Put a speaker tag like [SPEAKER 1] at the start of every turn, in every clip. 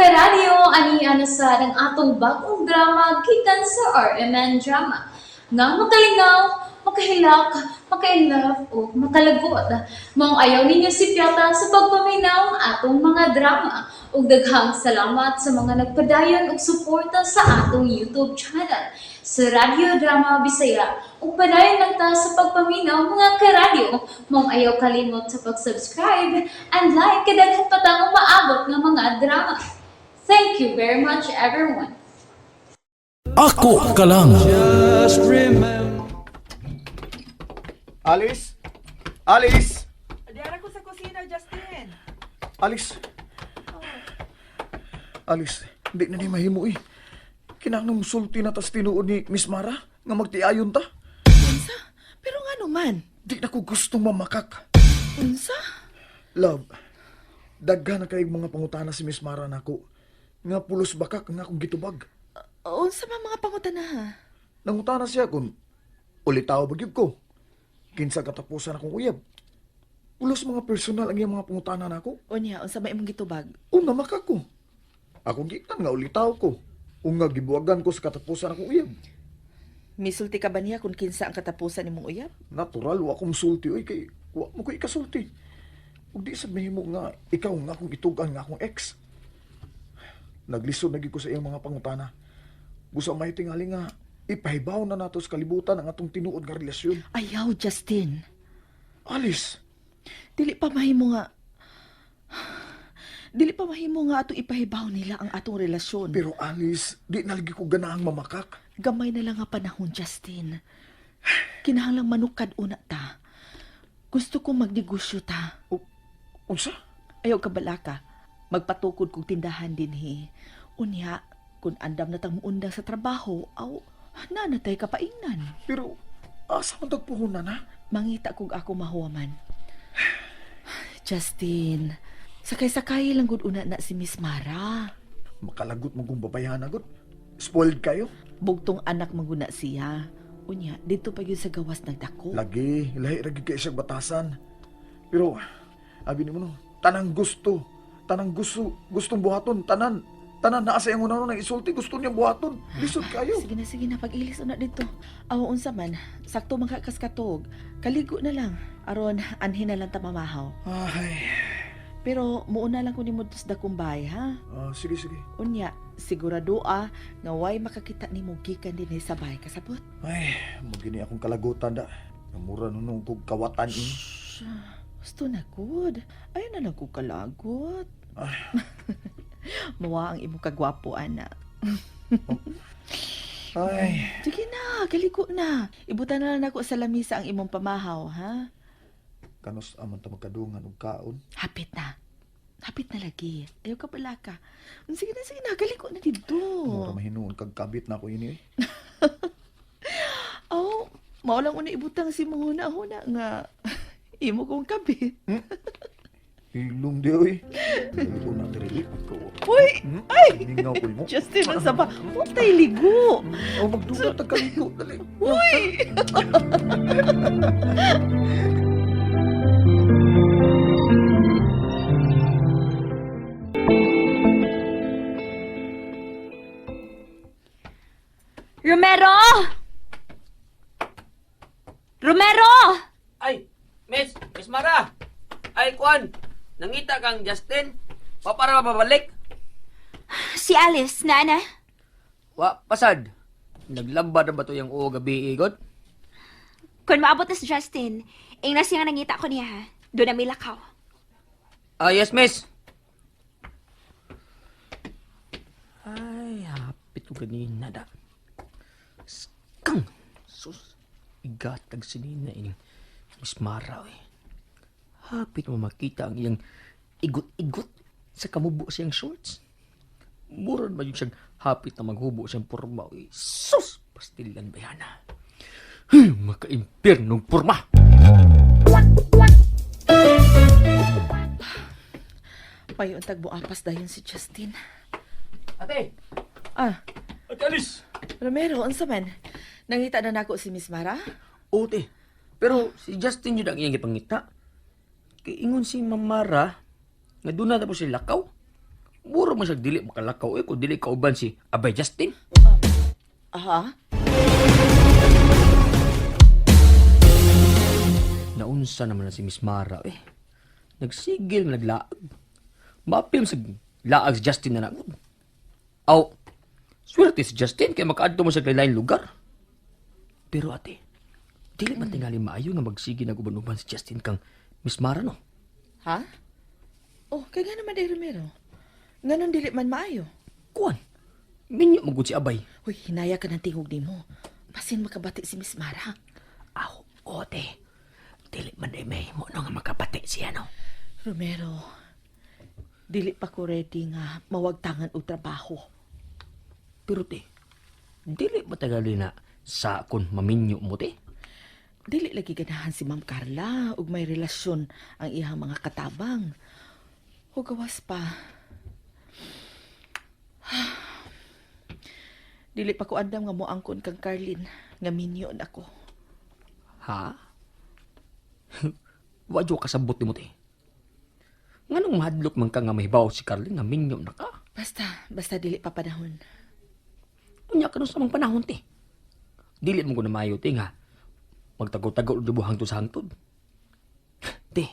[SPEAKER 1] Karadyo, ani na sa ang atong bagong drama gikan sa RMN Drama. Nga makalingaw, makahilak, makainlove o makalagot. Maong ayaw ninyo si Piata sa pagpaminaw ang atong mga drama. Ug daghang salamat sa mga nagpadayon og suporta sa atong YouTube channel sa Radyo Drama Bisaya. Ug padayon lang ta sa pagpaminaw, mga karadyo. Maong ayaw kalimot sa pag-subscribe and like kay daghan pa tang umaabot nga mga drama. Thank you very much, everyone.
[SPEAKER 2] Ako ka lang.
[SPEAKER 3] Alice? Alice?
[SPEAKER 4] Diara ko sa kusina, Justin.
[SPEAKER 3] Alice? Alice, di na ni mahimo eh. Kinahanglan sulti na tas tinuod ni Miss Mara nga magtiayon ta.
[SPEAKER 4] Unsa? Pero nga naman.
[SPEAKER 3] Di na ko gusto mamakak.
[SPEAKER 4] Unsa?
[SPEAKER 3] Love, daghan na kay mga pangutana si Miss Mara nako. Nga pulos bakak nga akong gitubag.
[SPEAKER 4] Unsa man mga pangutana ha?
[SPEAKER 3] Nangutana siya kung ulitaw ba gyud ko. Kinsa katapusan akong uyab. Pulos mga personal ang iyang mga pangutana nako.
[SPEAKER 4] Unya, unsa may imong gitubag?
[SPEAKER 3] Una maka ko. Ako gikan nga ulitaw ko. O nga gibuwagan ko sa katapusan akong uyab.
[SPEAKER 4] Misulti ka ba niya kung kinsa ang katapusan nimong uyab?
[SPEAKER 3] Natural, wa akong sulti. Oy, kay wa mo ko ikasulti. Ug di sad mahimo nga ikaw nga akong itugan nga akong ex. Naglisod na gyud ko sa iyang mga pangutana. Busa may tingali nga ipahibaw na nato sa kalibutan ang atong tinuod nga relasyon.
[SPEAKER 4] Ayaw, Justin.
[SPEAKER 3] Alice,
[SPEAKER 4] Dili pa mahimo nga atong ipahibaw nila ang atong relasyon.
[SPEAKER 3] Pero Alice, di na lagi ko ganahang mamakak.
[SPEAKER 4] Gamay na lang nga panahon, Justin. Kinahanglang manukad una ta. Gusto ko magnegosyo ta.
[SPEAKER 3] O, unsa?
[SPEAKER 4] Ayaw ka balaka. Magpatukod kog tindahan dinhi. Unya, kung andam na tang muundang sa trabaho, aw, nanatay ka paingnan.
[SPEAKER 3] Pero asa man tagpuhunan ha?
[SPEAKER 4] Mangita kog ako mahuwaman. Justin, sakay-sakay lang gud una na si Miss Mara.
[SPEAKER 3] Makalagot mo kong babayahan agad. Spoiled kayo.
[SPEAKER 4] Bugtong anak man gud na siya. Unya, dito pa gyud sa gawas nagdako.
[SPEAKER 3] Lagi, lahi ra gyud kay siyang batasan. Pero abi nimo no, tanang gusto, tanang gusto, gustong buhaton, tanan. Tanan naa sa iyang una nang isulti, gusto niyang buhaton. Lisod kayo.
[SPEAKER 4] Sige na, sige na, pag-ilis una dito. Aw, unsa man, sakto man ka kaskatog. Kaligo na lang, aron anhin na lang ta mamahaw.
[SPEAKER 3] Ay,
[SPEAKER 4] Pero muuna lang ko nimo sa dakong bahay, ha?
[SPEAKER 3] ah, sige sige.
[SPEAKER 4] Unya, sigurado nga way makakita nimo gikan dinhi sa bahay, kasabot.
[SPEAKER 3] Ay, magini akong kalagutan da. Namura nunong kog kawatan ini.
[SPEAKER 4] Shh, gusto na good. Ayaw na lang ko kalagot.
[SPEAKER 3] Ay.
[SPEAKER 4] Mawa ang imong kagwapo, ana.
[SPEAKER 3] Ay,
[SPEAKER 4] Sige na, kaliko na. Ibutan na lang nako sa lamisa ang imong pamahaw, ha?
[SPEAKER 3] Kanos aman ta magkadungan og kaon.
[SPEAKER 4] Hapit na. Hapit na lagi. Ayaw ka pala ka. Sige na, kaliko na dito.
[SPEAKER 3] Mura mahinuon kag kabit na ako ini. Eh.
[SPEAKER 4] Oh, mao lang una ibutang si mong huna nga imo kong kabit.
[SPEAKER 3] Ilong di oy. Una diri ko.
[SPEAKER 4] Uy!
[SPEAKER 3] Hmm?
[SPEAKER 4] Ay!
[SPEAKER 3] Ningaw ko mo.
[SPEAKER 4] Justin, ang saba. Putay ligo.
[SPEAKER 3] Oh, magduga ta kaliko dali.
[SPEAKER 4] Uy!
[SPEAKER 1] Romero! Romero!
[SPEAKER 5] Ay, Miss, Miss Mara. Ay, Kwan, nangita kang Justin. Pa para mababalik?
[SPEAKER 6] Si Alice, nana.
[SPEAKER 5] Wa, pasad. Naglaba na ba to yung uo gabi, igot?
[SPEAKER 6] Kung maabot na si Justin, ingna siya nga nangita ko niya ha. Doon na may lakaw.
[SPEAKER 5] Ah, yes, miss. Ay, hapit ko ganina da. Skang! Sus, igatag sinina ining Miss Mara, eh. Hapit mo makita ang iyang igot-igot sa kamubo siyang shorts. Mura ba yung siyang hapit na maghubo siyang purma, eh. Sus! Pastilan ba yan, ah? Hey, maka-impyernong purma!
[SPEAKER 4] Payo ang tagbuapas dayon si Justin.
[SPEAKER 5] Ate!
[SPEAKER 4] Ah,
[SPEAKER 5] Ate Alice!
[SPEAKER 4] Romero, unsa man? Nangita na nako si Miss Mara?
[SPEAKER 5] Oo, te. Pero si Justin yun ang iyang gipangita. Kay ingon si Ma'am Mara, nga doon na tapos si Lakaw. Mura man siya dili makalakaw eh kung dili kauban si Abay Justin.
[SPEAKER 4] Aha.
[SPEAKER 5] Naunsa naman na si Miss Mara eh. Nagsigil nga naglaag. Maapil sa laag si Justin na nagod. Aw, swerte si Justin kay makaadto mo sa lain lugar. Pero ate, dili man tingali maayo nga magsige nag uban-uban si Justin kang Miss Mara no.
[SPEAKER 4] Ha? Oh, kay nga naman day Romero. Nganon dili man maayo.
[SPEAKER 5] Kuan, minyo magud si Abay.
[SPEAKER 4] Hoy, hinaya ka ng tingog nimo. Basin makabati si Miss Mara.
[SPEAKER 5] Aw, ote. Dili man ay mahimo no nga makabati siya no.
[SPEAKER 4] Romero, dili pa ko ready nga mawagtangan og trabaho.
[SPEAKER 5] Pero te, dili ba tagali na sa kun maminyo mo te?
[SPEAKER 4] Dili lagi ganahan si Ma'am Carla ug may relasyon ang iyang mga katabang. O gawas pa. Dili pa ko andam nga moangkon kang Carlin nga minyon ako.
[SPEAKER 5] Ha? Wa jud kasabot nimo te. Nganong mahadlok man ka nga mahibaw si Carlin nga minyo na ka?
[SPEAKER 4] Basta, basta dili pa panahon.
[SPEAKER 5] Unya karon sa mang panahon te. Dili mo ko na maayo te nga magtago-tago og dubo hangtod sa hangtod. Te,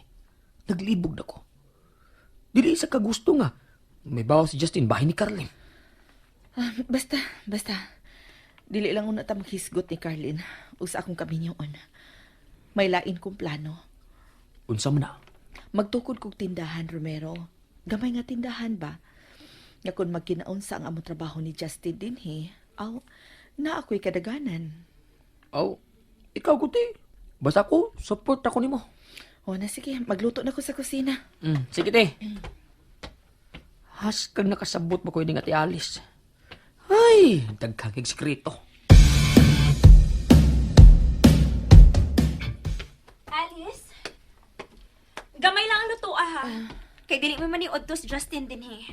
[SPEAKER 5] naglibog na ko. Dili sa kagusto nga may baw si Justin bahin ni Carlin.
[SPEAKER 4] Ah, basta, basta. Dili lang una ta maghisgot ni Carlin ug sa akong kaminyoon. May lain kong plano.
[SPEAKER 5] Unsa man na?
[SPEAKER 4] Magtukod kog tindahan, Romero. Gamay nga tindahan ba? Nga kung magkinaon sa ang among trabaho ni Justin dinhi, aw, na ako'y kadaganan.
[SPEAKER 5] Aw, ikaw ko te. Basta ko, support ako nimo.
[SPEAKER 4] O na sige, magluto na ko sa kusina.
[SPEAKER 5] Sige te. Has kag nakasabot mo ko ini nga ti Alice. Ay, daghang kig sekreto.
[SPEAKER 6] Alice? Gamay lang ang luto ah, ha. Kay dili mo maniod to si Justin dinhi.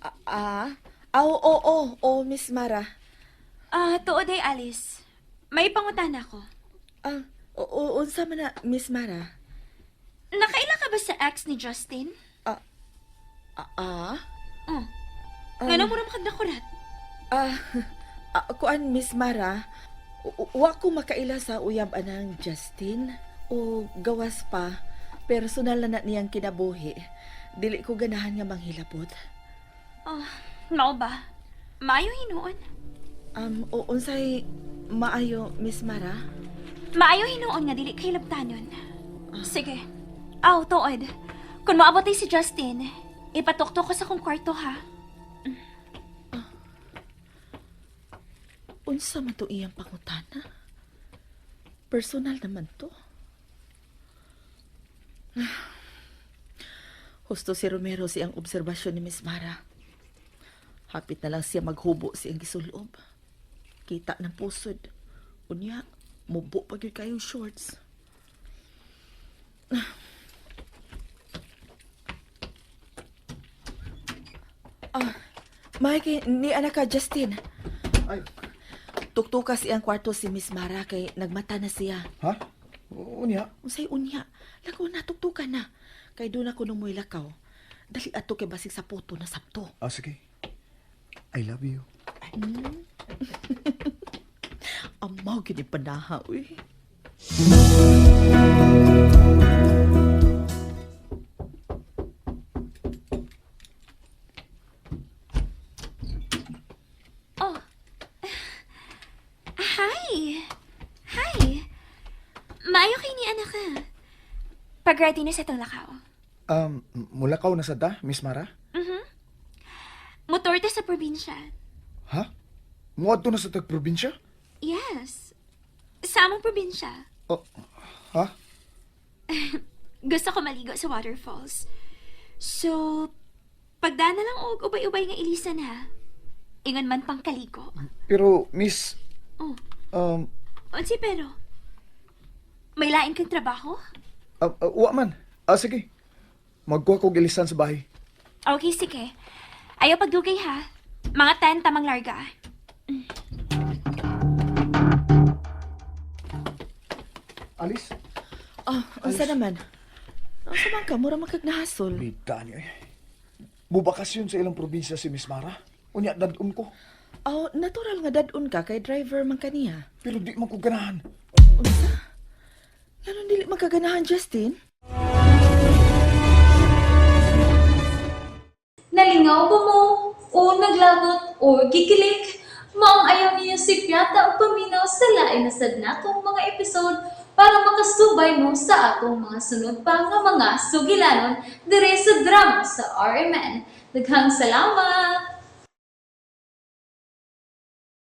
[SPEAKER 4] Ah, ah? Aw, oo, oo, oo, Miss Mara.
[SPEAKER 6] Ah, tuod ay Alice. May pangutana ko.
[SPEAKER 4] Ah, oo, unsa man na, Miss Mara?
[SPEAKER 6] Nakaila ka ba sa ex ni Justin?
[SPEAKER 4] Ah, ah?
[SPEAKER 6] Oh. Ngano mo ra nakurat?
[SPEAKER 4] Ah, ah, kuan Miss Mara, wa ko makaila sa uyab anang Justin o gawas pa personal na na niyang kinabuhi. Dili ko ganahan nga manghilabot.
[SPEAKER 6] Oh, mao ba? Maayo hinuon.
[SPEAKER 4] O unsay maayo Miss Mara?
[SPEAKER 6] Maayo hinuon nga dili kay labtanon. Sige. Aw, tuod. Kung maabot ay si Justin, ipatuktok ko sa kong kwarto ha.
[SPEAKER 4] Unsa man to iyang pangutana? Personal naman to. Husto si Romero siyang obserbasyon ni Miss Mara. Hapit na lang siya maghubo siyang gisulob. Kita ng pusod. Unya, mubo pa gyud kayong shorts. Ah, Mikey, ni anak ka, Justin.
[SPEAKER 3] Ay,
[SPEAKER 4] Tuktuka siyang kwarto si Miss Mara kay nagmata na siya.
[SPEAKER 3] ha? Unya.
[SPEAKER 4] Unsay unya? Lakaw na, tuktuka na. Kay doon ako nung mo'y lakaw. Dali ato kay basig sa puto na sabto.
[SPEAKER 3] Ah, sige. I love you.
[SPEAKER 4] Amaw gini panaha, uy.
[SPEAKER 6] Oh. Hi. Hi. Maayo kay ni anak ka. Pag-ready na sa itong lakaw.
[SPEAKER 3] Mulakaw na sa ta, Miss Mara?
[SPEAKER 6] Motor ta sa probinsya.
[SPEAKER 3] Ha? Muadto na sa tag-probinsya?
[SPEAKER 6] Yes. Sa among probinsya.
[SPEAKER 3] Oh, ha?
[SPEAKER 6] Gusto ko maligo sa waterfalls. So, pagdana lang og ubay-ubay nga ilisan ha. Ingon man pang kaligo.
[SPEAKER 3] Pero, Miss,
[SPEAKER 6] Oh,
[SPEAKER 3] um,
[SPEAKER 6] unsi pero. May lain kang trabaho?
[SPEAKER 3] wa man. Ah, sige. Magkuha kog ilisan sa bahay.
[SPEAKER 6] Okay, sige. Ayaw pagdugay ha. Mga 10 tamang larga.
[SPEAKER 3] Alice?
[SPEAKER 4] Ah, unsa naman? Unsa man ka? Mura man kag nahasol.
[SPEAKER 3] Bida niyo eh. Mubakasyon sa ilang probinsya si Miss Mara. Unya, dadun ko.
[SPEAKER 4] Oh, natural nga dadun ka kay driver man kaniya.
[SPEAKER 3] Pero di man ko ganahan.
[SPEAKER 4] Unsa? Nganong dili magkaganahan, Justin?
[SPEAKER 1] Nalingaw ba mo? O naglagot o gikilig? Maong ayaw niyo si Piata ang paminaw sa lain na sad natong mga episode para makasubay mo sa atong mga sunod pa nga mga sugilanon dire sa drama sa RMN. Daghang salamat!